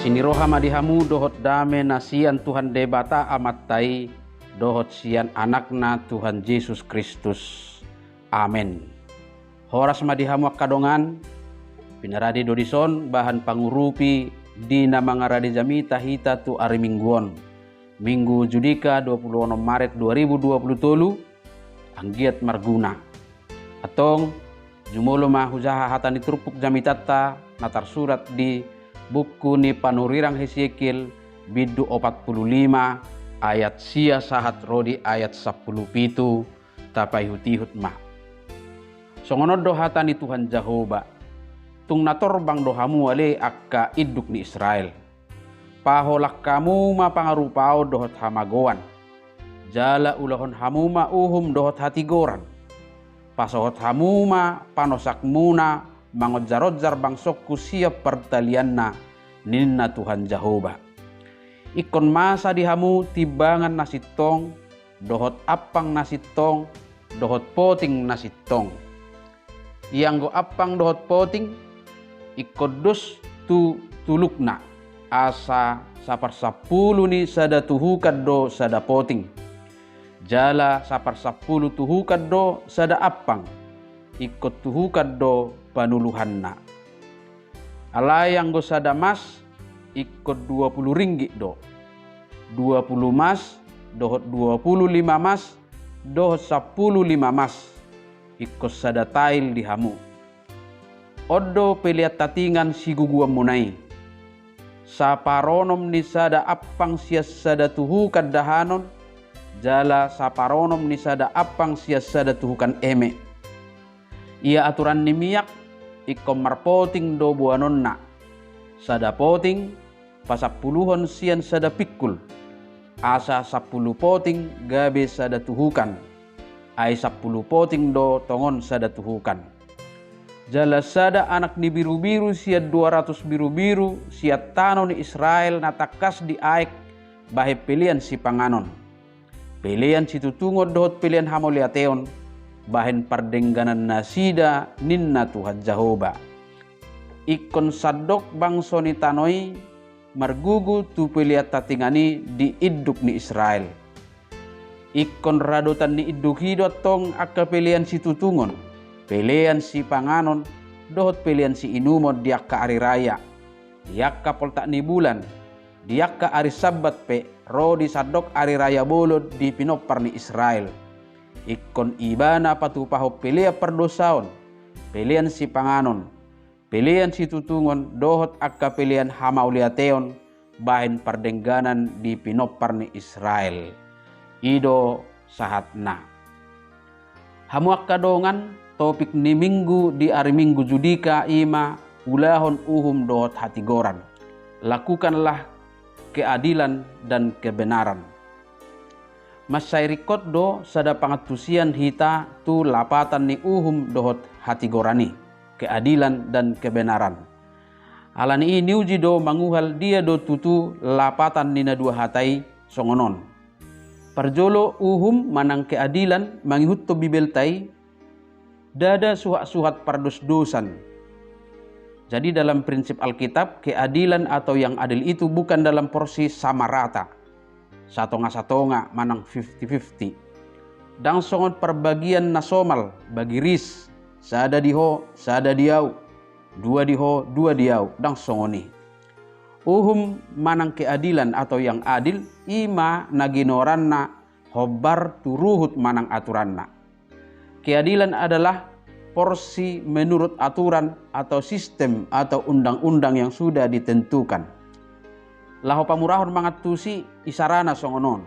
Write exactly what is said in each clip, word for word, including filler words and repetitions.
Sini roha ma di hamu dohot dame na sian Tuhan Debata Amanta i, dohot sian Anakna Tuhan Jesus Kristus. Amen. Horas ma di hamu angka dongan. Pinarade do dison bahan pangurupi di na mangarade jamita hita tu ari Minggu on, Minggu Judika dua puluh onom Maret dua ribu dua puluh tolu. Anggiat marguna. Antong, jumolo ma hujaha hata ni turpuk jamitanta na tarsurat di buku ni panurirang Hesekiel, bindu opat puluh lima, ayat sia sahat ro di ayat sampulu pitu. Tapaihutihut ma. Songon on do hata ni Tuhan Jahowa: Tung na torbang do hamu ale angka induk ni Israel. Paholang hamu ma pangarupaon dohot hamagoan, jala ulahon hamu ma uhum dohot hatigoran. Pasohot hamu ma panosakmuna mangonjaronjar bangsongku sian partalianna, ninna Tuhan Jahowa. Ingkon masa di hamu timbangan na sintong, dohot ampang na sintong, dohot poting na sintong. Ianggo ampang dohot poting, ingkon dos tu tulukna, asa saparsampulu ni sada tuhukan do sada poting, jala saparsampulu tuhukan do sada ampang, ingkon tuhukan do panuluhanna. Alai anggo sada mas, ingkon dua puluh ringgit do. Dua puluh mas, dohot dua puluh lima mas, dohot sampulu lima mas, ingkon sada tail di hamu. On do pelean tatingan siguguanmuna i: Saparonom ni sada ampang sian sada tuhukan dahanon, jala saparonom ni sada ampang sian sada tuhukan eme. Ia aturan ni miak, ingkon marpoting do boanonna. Sada poting, pasampuluhon sian sada pingkul, asa sampulu poting gabe sada tuhukan, ai sampulu poting do tongon sada tuhukan. Jala sada anak ni birubiru sian dua ratus birubiru sian tano ni Israel na tangkas diaek bahen pelean sipanganon. Pelean situtungon dohot pelean hamauliateon, bahen pardengganannasida, ninna Tuhan Jahowa. Ingkon sandok bangso ni tano i margugu tu pelean tatingan i di induk ni Israel. Ingkon radotan ni induk i do antong angka pelean situtungon, pelean sipanganon, dohot pelean siinumon di angka ari raya, di angka poltak ni bulan, di angka ari Sabbat pe, ro di sandok ari raya bolon di pinompar ni Israel. Ingkon ibana patupahon pelean pardosaon, pelean sipanganon, pelean situtungon dohot angka pelean hamauliateon bahen pardengganan di pinompar ni Israel. I do sahatna. Hamu angka dongan, topik ni Minggu di ari Minggu Judika i ma ulahon uhum dohot hatigoran. Lakukanlah keadilan dan kebenaran. Mansai ringkot do sada pangantusion hita tu lapatan ni uhum dohot hatigoran i, keadilan dan kebenaran. Alani i niuji do manguhal dia do tutu lapatan ni na dua hata i songon on. Parjolo, uhum manang keadilan mangihuthon Bibelta i, ndada suhatsuhat pardosdosan. Jadi dalam prinsip Alkitab, keadilan atau yang adil itu bukan dalam porsi sama rata, satonga-satonga manang fifty fifty. Ndang songon parbagian na somal, bagi ris, sada di ho, sada di au, dua di ho, dua di au, ndang songon i. Uhum manang keadilan atau yang adil, i ma na ginoaranna hombar tu ruhut manang aturanna. Keadilan adalah porsi menurut aturan atau sistem atau undang-undang yang sudah ditentukan. Laho pamurahon mangantusi, isarana songon on.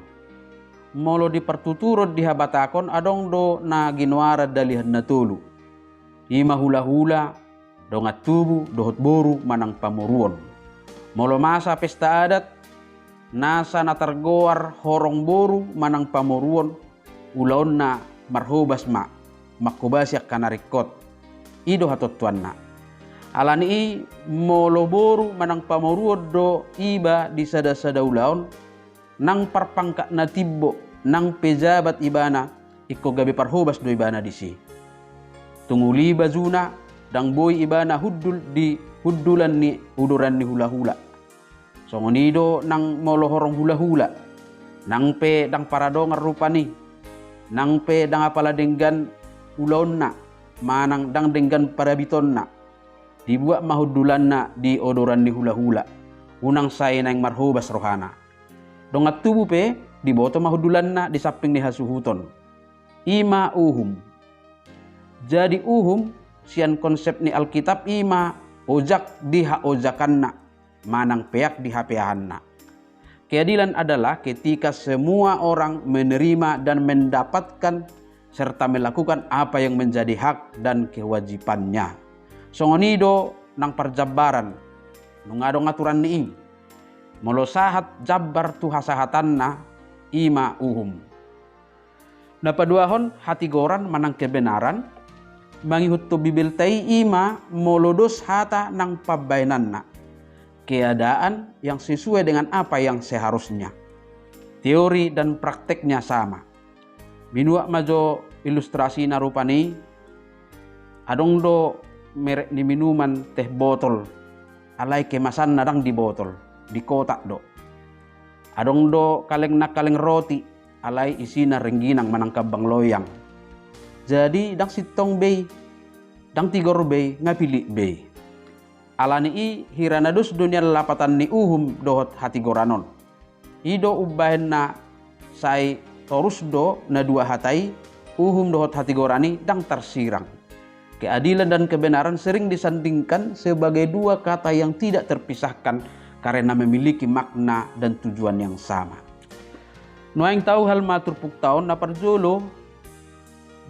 Molo di partuturon di habatahon adong do na ginoaran dalihan na tolu. I ma hulahula, dongan tubu dohot boru manang pamoruon. Molo masa pesta adat, nasa na targoar horong boru manang pamoruon, ulaonna marhobas ma, manghobasi angka na ringkot. I do hatontuanna. Alani i, molo boru manang pamoruon do iba di sada-sada ulaon, nang parpangkat na timbo, nang pejabat ibana, ingkon gabe parhobas do ibana disi. Tung uli bajuna, ndang boi ibana hundul di hundulan ni uduran ni hulahula. Songon i do nang molo horong hulahula, nang pe ndang paradongan rupani, nang pe ndang apala denggan ulaonna, manang ndang denggan parabitonna, dibuat ma hundulanna di odoran ni hulahula, unang sai naeng marhobas rohana. Dongan tubu pe diboto ma hundulanna di samping ni hasuhuton. I ma uhum. Jadi uhum, sian konsep ni Alkitab, i ma ojak di haojakanna, manang peak di hapeahanna. Keadilan adalah ketika semua orang menerima dan mendapatkan serta melakukan apa yang menjadi hak dan kewajibannya. Songon i do nang parjambaran, nunga adong aturan ni i. Molo sahat jambar tu hasahatanna, i ma uhum. Na paduahon, hatigoran manang kebenaran, mangihuthon Bibelta i, i ma molo dos hata nang pambahenanna, keadaan yang sesuai dengan apa yang seharusnya. Teori dan prakteknya sama. Binuat ma jo ilustrasina rupani, adong do merek ni minuman teh botol, alai kemasanna ndang di botol, di kotak do. Adong do kalengna kaleng roti, alai isina rengginang manang kambang loyang. Jadi ndang sintong be i, ndang tigor be i, nga pilit be i. Alani i hira na dos do nian lapatan ni uhum dohot hatigoran on. I do umbahen na sai torus do na dua hata i, uhum dohot hatigoran i ndang tarsirang. Keadilan dan kebenaran sering disandingkan sebagai dua kata yang tidak terpisahkan karena memiliki makna dan tujuan yang sama. Nuaeng tauhal ma turpukta on. Na parjolo,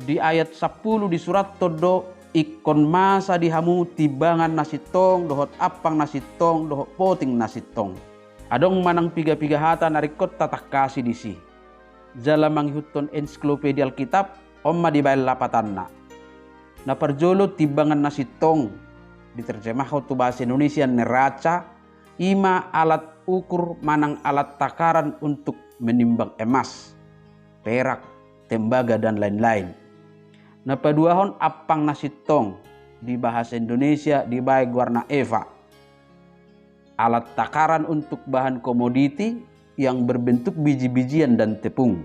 di ayat sampulu disurathon do, ingkon masa di hamu timbangan na sintong dohot ampang na sintong dohot poting na sintong. Adong manang piga-piga hata na ringkot tatangkasi disi. Jala mangihuthon ensiklopedia Alkitab, on ma dibaen lapatanna. Na parjolo, timbangan na sintong, diterjemahon tu bahasa Indonesia neraca, i ma alat ukur manang alat takaran untuk menimbang emas, perak, tembaga, dan lain-lain. Na paduahon, ampang na sintong, di bahasa Indonesia dibaen goarna eva, alat takaran untuk bahan komoditi yang berbentuk biji-bijian dan tepung.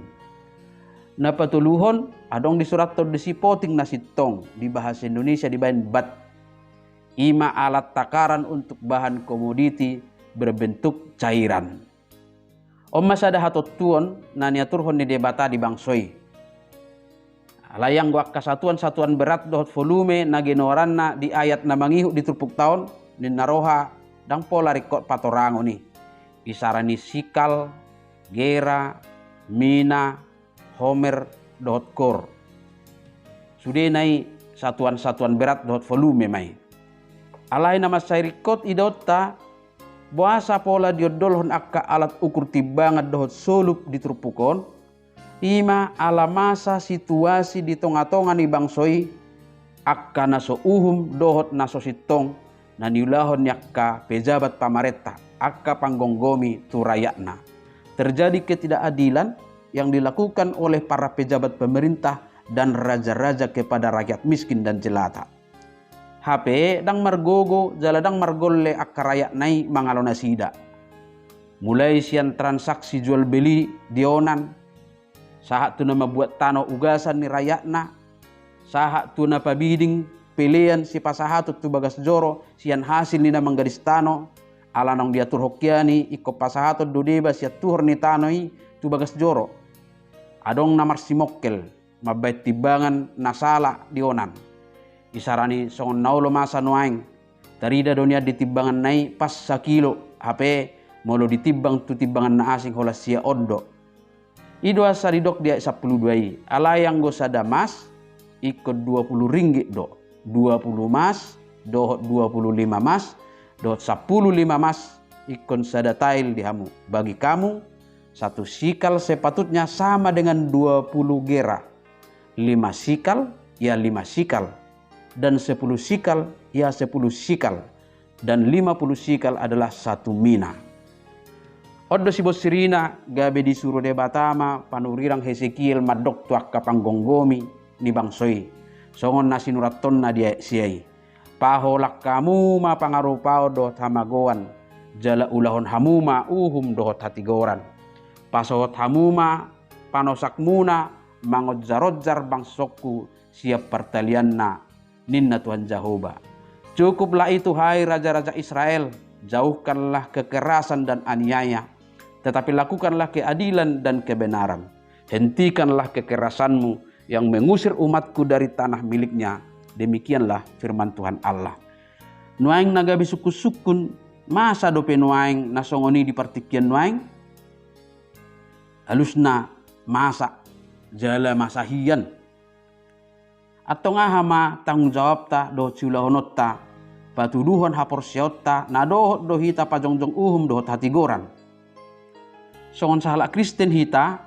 Na patoluhon, adong disurathon disi poting na sintong, di bahasa Indonesia dibaen bat, i ma alat takaran untuk bahan komoditi berbentuk cairan. On ma sada hatontuon na niaturhon ni Debata di bangso i. Alai anggo angka satuan-satuan berat dohot volume na genoaranna di ayat na mangihut di turpukta on, ninna roha ndang pola ringkot patorangon i. Isara ni sikal, gera, mina, homer, dohot kor. Sudena i satuan-satuan berat dohot volume ma i. Alai na mansai ringkot idaonta, boasa pola diondolhon angka alat ukur timbangan dohot solup di turpuk on? I ma ala masa situasi di tonga-tonga ni bangso i, angka na so uhum dohot na so sintong, na niulahon ni angka pejabat pamarenta, angka panggomgomi tu rakyatna. Terjadi ketidakadilan yang dilakukan oleh para pejabat pemerintah dan raja-raja kepada rakyat miskin dan jelata. Hape ndang margogo jala ndang margolle angka rakyatna i mangalo nasida. Mulai sian transaksi jual beli di onan, sahat tu na mambuat tano ugasan ni rakyatna, sahat tu na pabiding pelean sipasahaton tu bagas joro sian hasil ni na manggadis tano, ala naung diaturhon hian i ingkon pasahaton do deba sian tuhor ni tano i tu bagas joro. Adong na marsimongkel, mambaen timbangan na sala di onan. Isara ni songon na olo masa nuaeng, tarida do nian di timbanganna i pas sakilo, hape molo ditimbang tu timbangan na asing holan sia on do. I do asa didok di ayat sampulu dua i, alai anggo sada mas, ingkon dua pulu ringgit do, dua pulu mas, dohot dua pulu lima mas, dohot sampulu lima mas, ingkon sada tail di hamu. Bagi kamu, satu sikal sepatutnya sama dengan dua puluh gera. Lima sikal, ya lima sikal. Dan sepuluh sikal, ya sepuluh sikal. Dan lima puluh sikal adalah satu mina. On do sibonsirina, gabe disuru Debata ma panurirang Hesekiel mandok tu angka panggomgomi ni bangso i, songon na sinurathonna di ayat sia i. Paholang hamu ma pangarupaon dohot hamagoan, jala ulahon hamu ma uhum dohot hatigoran. Pasohot hamu ma panosakmuna mangonjar-onjar bangsongku sian partalianna, ninna Tuhan Jahowa. Cukuplah itu, hai raja-raja Israel, jauhkanlah kekerasan dan aniaya, tetapi lakukanlah keadilan dan kebenaran. Hentikanlah kekerasanmu yang mengusir umatku dari tanah miliknya. Demikianlah firman Tuhan Allah. Nuaeng na gabe sungkun-sungkun, masa dope nuaeng na songon i di partingkian nuaeng? Alusna masa, jala masa hian. Antong aha ma tanggung jawabta dohot siulahononta patuduhon haporseaonta na dohot do hita pajongjong uhum dohot hatigoran? Songon sahalak Kristen hita,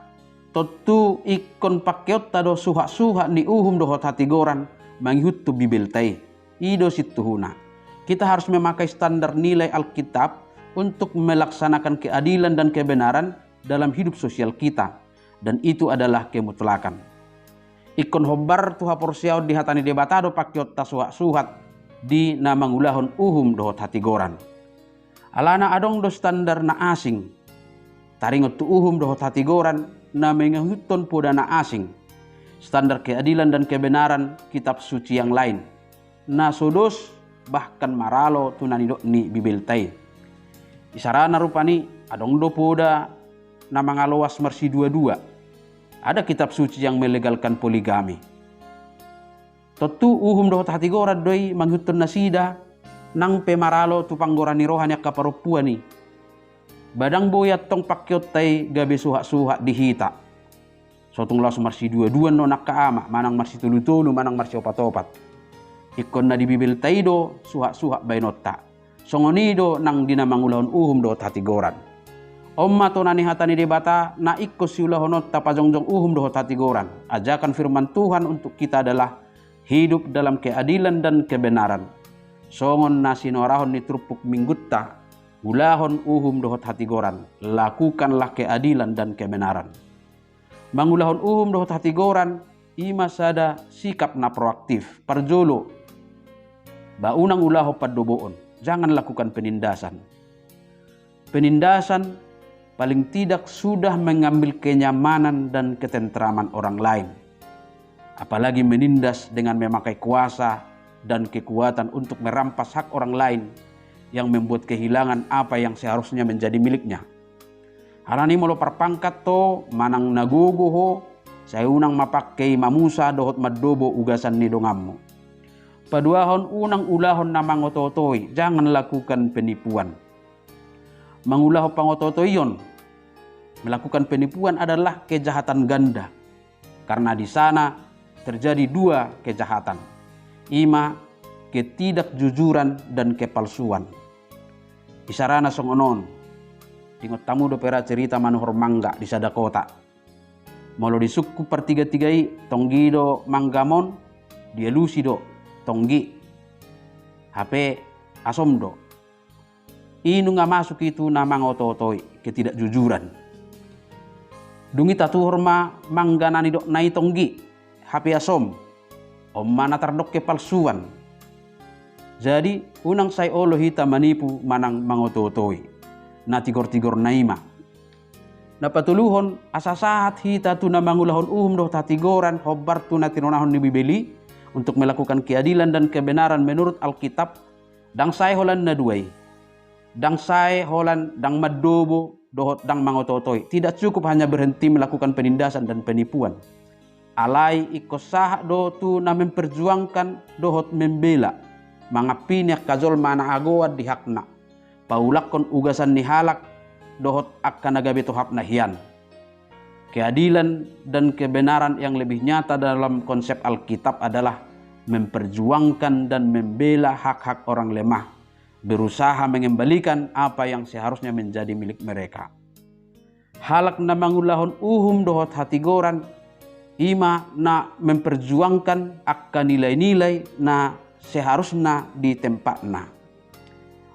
tontu ingkon pangkeonta do suhat-suhat ni uhum dohot hatigoran mangihuthon Bibelta i. I do sintuhuna. Kita harus memakai standar nilai Alkitab untuk melaksanakan keadilan dan kebenaran dalam hidup sosial kita. Dan itu adalah kemutlakan. Ingkon hombar tu haporseaon di hata ni Debata do pangkeonta suhat-suhat di na mangulahon uhum dohot hatigoran. Alana adong do standar na asing taringot tu uhum dohot hatigoran na mangihuthon poda na asing, standar keadilan dan kebenaran kitab suci yang lain, na so dos bahkan maralo tu na nidok ni Bibelta i. Isarana rupani adong do poda na mangaloas marsidua-dua. Ada kitab suci yang melegalkan poligami. Tontu uhum dohot hatigoran do i mangihuthon nasida, nang pe maralo tu panggora ni roha ni angka parompuan i. Ba ndang boi antong pangkeonta i gabe suhat-suhat di hita. So tung laos marsidua-dua annon angka ama, manang marsitolu-tolu, manang marsiopat-opat. Ingkon na di Bibelta i do suhat-suhat baenonta. Songon i do nang di na mangulahon uhum dohot hatigoran. On ma tona ni hata ni Debata na ingkon siulahononta pajongjong uhum dohot hatigoran. Ajakan firman Tuhan untuk kita adalah hidup dalam keadilan dan kebenaran. Songon na sinoarahon ni turpuk Minggunta, ulahon uhum dohot hatigoran, lakukanlah keadilan dan kebenaran. Mangulahon uhum dohot hatigoran, i ma sada sikap na proaktif. Parjolo, ba unang ulahon pandoboon, jangan lakukan penindasan. Penindasan paling tidak sudah mengambil kenyamanan dan ketentraman orang lain. Apalagi menindas dengan memakai kuasa dan kekuatan untuk merampas hak orang lain yang membuat kehilangan apa yang seharusnya menjadi miliknya. Harani molo parpangkat ho manang na gogo ho, sai unang ma pangke i mamusa dohot mandobo ugasan ni donganmu. Paduahon, unang ulahon na mangoto-otoi, jangan lakukan penipuan. Mangulahon pangoto-otoion, melakukan penipuan adalah kejahatan ganda. Karena di sana terjadi dua kejahatan. I ma ketidakjujuran dan kepalsuan. Isarana songon on. Ingot hamu dope ra cerita manuhor mangga di sada kota. Molo disungkun partiga-tiga i, tonggi do manggamon, dialusi do, tonggi. Hape asom do. I nunga masuk i tu na mangoto-otoi, ketidakjujuran. Dung i tatuhor ma mangga na nidokna i tonggi, hape asom. On ma na tardok kepalsuan. Jadi, unang sai olo hita manipu manang mangoto-otoi. Na tigor-tigorna i ma. Na patoluhon, asa sahat hita tu na mangulahon uhum dohot hatigoran, hombar tu na tinonahon ni Bibel i, untuk melakukan keadilan dan kebenaran menurut Alkitab, ndang sae holan na dua i. Ndang sae holan ndang mandobo, dohot ndang mangoto-otoi. Tidak cukup hanya berhenti melakukan penindasan dan penipuan. Alai ingkon sahat do tu na memperjuangkan dohot membela, mangampini angka jolma na agoan di hakna, paulakkon ugasan ni halak dohot angka na gabe tohapna hian. Keadilan dan kebenaran yang lebih nyata dalam konsep Alkitab adalah memperjuangkan dan membela hak-hak orang lemah, berusaha mengembalikan apa yang seharusnya menjadi milik mereka. Halak na mangulahon uhum dohot hatigoran, i ma na memperjuangkan angka nilai-nilai na seharusna di tempatna.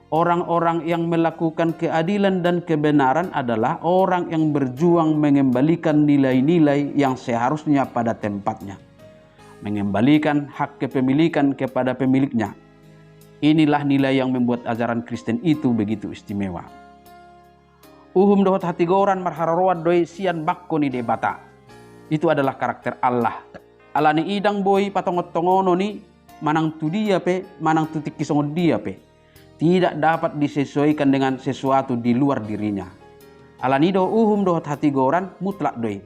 Orang-orang yang melakukan keadilan dan kebenaran adalah orang yang berjuang mengembalikan nilai-nilai yang seharusnya pada tempatnya. Mengembalikan hak kepemilikan kepada pemiliknya. Inilah nilai yang membuat ajaran Kristen itu begitu istimewa. Uhum dohot hatigoran marharoroan do i sian bangko ni Debata. Itu adalah karakter Allah. Alani i ndang boi patongontongonon i manang tu dia pe, manang tu tingki songon dia pe. Tidak dapat disesuaikan dengan sesuatu di luar dirinya. Alani i do uhum dohot hatigoran mutlak do i.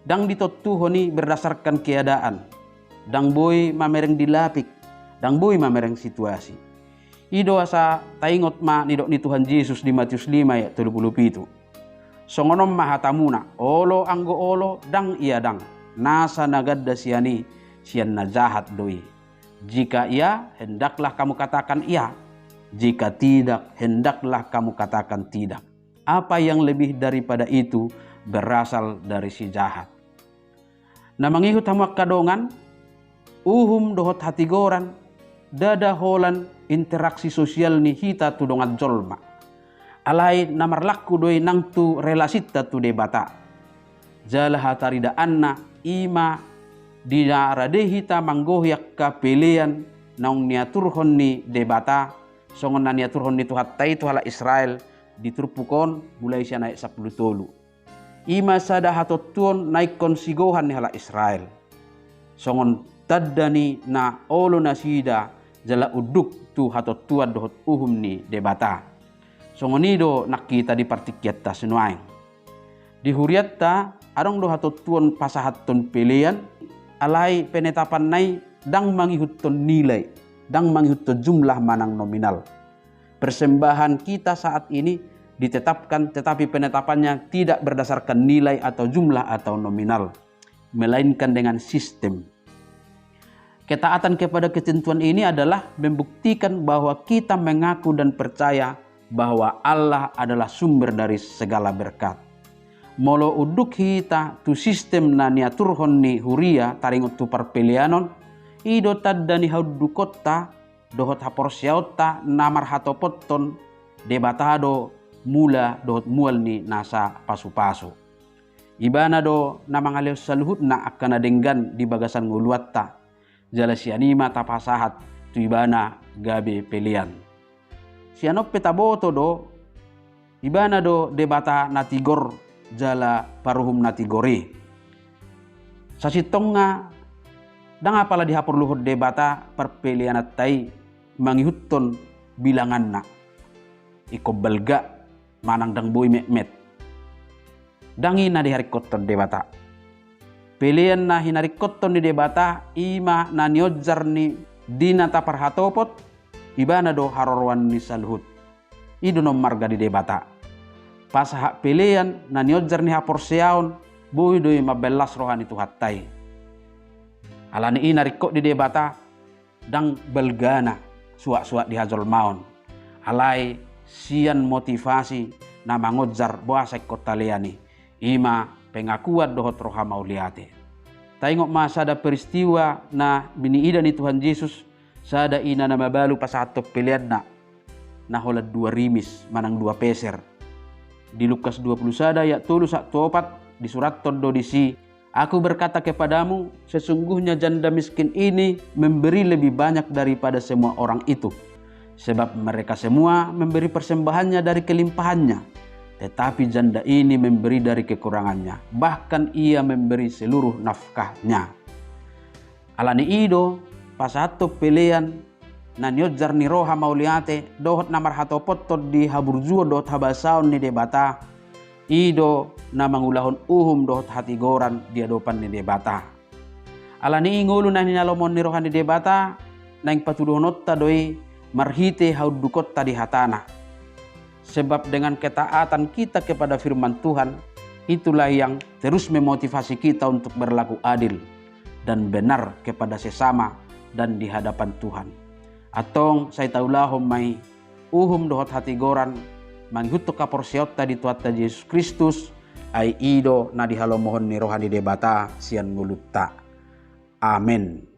Ndang ditontuhon i berdasarkan keadaan. Ndang boi mamereng dilapik, ndang boi mamereng situasi. I do asa taingot ma nidok ni Tuhan Jesus di Matius lima ayat tolu pulu pitu. Songon on ma hatamuna, olo anggo olo, ndang ia ndang, nasa na ganda sian i, sian na jahat do i. Jika iya, hendaklah kamu katakan iya. Jika tidak, hendaklah kamu katakan tidak. Apa yang lebih daripada itu berasal dari si jahat. Na mangihut hamu angka dongan, uhum dohot hatigoran, ndada holan interaksi sosial ni hita tu dongan jolma. Alai na marlangku do i nang tu relasinta tu Debata. Jala hataridaanna i ma di na rade hita manggohi angka pelean naung niaturhon ni Debata, songon na niaturhon ni Tuhanta i tu halak Israel di turpuk on mulai sian ayat sampulu tolu. I ma sada hatontuon na ingkon sigohan ni halak Israel. Songon tanda ni na olo nasida jala unduk tu hatontuan dohot uhum ni Debata. Songon i do nang hita di partingkianta sinuaeng. Di hurianta adong do hatontuon pasahathon pelean, alai penetapanna i ndang mangihuthon nilai, ndang mangihuthon jumlah manang nominal. Persembahan kita saat ini ditetapkan, tetapi penetapannya tidak berdasarkan nilai atau jumlah atau nominal, melainkan dengan sistem. Ketaatan kepada ketentuan ini adalah membuktikan bahwa kita mengaku dan percaya bahwa Allah adalah sumber dari segala berkat. Molo unduk hita tu sistem na niaturhon ni huria taringot tu parpeleanon, i do tanda ni haundukonta dohot haporseaonta na marhatopothon Debata do mula dohot mual ni nasa pasupasu. Ibana do na mangalehon saluhutna angka na denggan di bagasan ngoluanta, jala sian i ma tapasahat tu Ibana gabe pelean. Sian on pe taboto do, Ibana do Debata na tigor jala paruhum na tigor i. Sasintongna ndang apala dihaporluhon Debata parpeleananta i mangihuthon bilanganna. Ingkon balga manang ndang boi metmet. Ndang i na diharingkothon Debata. Pelean na hinaringkothon ni Debata i ma na nionjar ni di na taparhatopot, Ibana do haroroan ni saluhut. I do na ummarga di Debata. Pasahat pelean na nionjar ni haporseaon, boi do i mambahen las roha ni Tuhanta i. Alani i na ringkot di Debata, ndang balgana suaksuak di hajolmaon. Alai sian motivasi na mangonjar boasa ingkon talean i, i ma pengakuan dohot roha mauliate. Taingot ma sada peristiwa na biniida ni Tuhan Jesus, sada ina na mabalu pasahathon peleanna, na holan dua rimis manang dua peser. Di Lukas dua pulu sada ayat tolu sahat tu opat disurathon do disi, Aku berkata kepadamu, sesungguhnya janda miskin ini memberi lebih banyak daripada semua orang itu. Sebab mereka semua memberi persembahannya dari kelimpahannya, tetapi janda ini memberi dari kekurangannya, bahkan ia memberi seluruh nafkahnya. Alani i do, pasahathon pelean na nionjar ni roha mauliate dohot na marhatopothon di haburjuon dohot habasaon ni Debata, i do na mangulahon uhum dohot hatigoran di adopan ni Debata. Alani i ngolu na hinalomohon ni roha ni Debata, naeng patuduhononta do i marhite haundukonta di hatana. Sebab dengan ketaatan kita kepada firman Tuhan, itulah yang terus memotivasi kita untuk berlaku adil dan benar kepada sesama dan di hadapan Tuhan. Antong sai taulahon ma i uhum dohot hatigoran mangihuthon haporseaonta di Tuhanta Jesus Kristus, ai i do na dihalomohon ni roha ni Debata sian ngolunta. Amen.